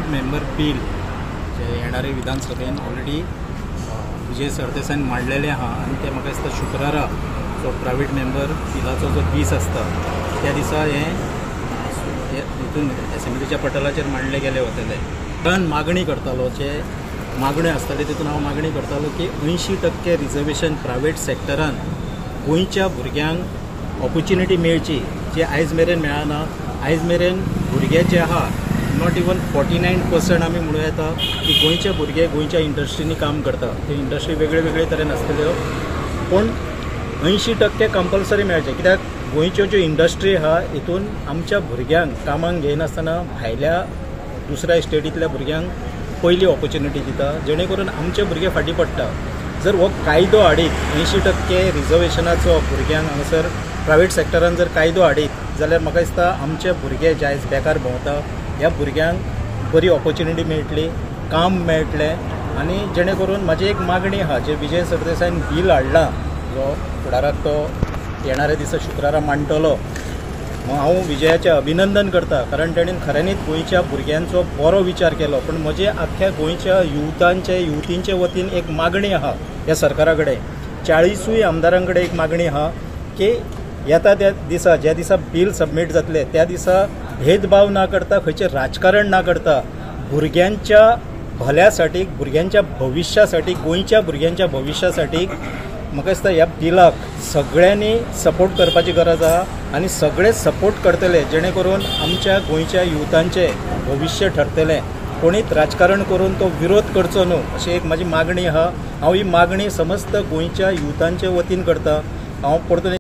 Member bill जे येणारे विधानसभेन already Vijay सरदेसायान मांडलेलें आहा आनी ते म्हाका दिसता शुक्रारा जो प्रायवेट मेंबर बिलाचो जो दीस आसता त्या दिसा हें हितून एसेंब्लीच्या पटलाचेर मांडले गेले वतले. कारण मागणी करतालो, जे मागण्यो आसताल्यो तितून हांव मागणी करतालो की 80% रिजर्वेशन प्रायवेट सेक्टरान गोंयच्या भुरग्यांक ऑपॉर्च्युनिटी मेळची, जे आयज मेरेन मेळना. आयज मेरेन भुरगे जे आहा not even 49% आमी म्हणूं येता की गोंयचे भुरगे गोंयच्या इंडस्ट्रींनी काम करता. ते इंडस्ट्री वेगळे वेगळे तरेन आसतल्यो, पूण 80% कंपल्सरी मेळचें. कित्याक गोंयच्यो ज्यो इंडस्ट्री आहा हितून आमच्या भुरग्यांक कामाक घेयनासतना भायल्या दुसऱ्या स्टेटींतल्या भुरग्यांक पयली ऑपॉर्च्युनिटी दिता, जेणे करून आमचे भुरगे फाटीं पडटा. जर हो कायदो हाडीत 80% रिजर्वेशनाचो भुरग्यांक हांगासर प्रायवेट सेक्टरान जर कायदो हाडीत जाल्यार म्हाका दिसता आमचे भुरगे जे आयज बेकार भोंवता ह्या भुरग्यांक बरी ऑपॉर्च्युनिटी मेळटली, काम मेळटलें. आनी जेणे करून म्हाजी एक मागणी आहा, जे विजय सरदेसायान बील हाडला जो फुडाराक तो येणाऱ्या दिसा शुक्रारा मांडटलो, हांव विजयाचें अभिनंदन करता, कारण तेणेन खऱ्यांनीच गोंयच्या भुरग्यांचो बरो विचार केलो. पूण म्हजे आख्ख्या गोंयच्या युवतांचे युवतींचे वतीन एक मागणी आहा ह्या सरकारा कडेन, 40 आमदारां कडेन एक मागणी आहा की येता त्या दिसा ज्या दिसा बील सबमीट जातलें त्या दिसा भेदभाव ना करता, खंयचें राजकारण ना करता, भुरग्यांच्या भल्यासाठी, भुरग्यांच्या भविश्यासाठी, गोंयच्या भुरग्यांच्या भविश्यासाठी म्हाका दिसता ह्या बिलाक सगळ्यांनी सपोर्ट करपाची गरज आहा आनी सगळे सपोर्ट करतले, जेणे करून आमच्या गोंयच्या युवतांचें भविश्य ठरतलें. कोणीच राजकारण करून तो विरोध करचो न्हू अशी एक म्हाजी मागणी आहा. हांव ही मागणी समस्त गोंयच्या युवतांचे वतीन करता. हांव परतून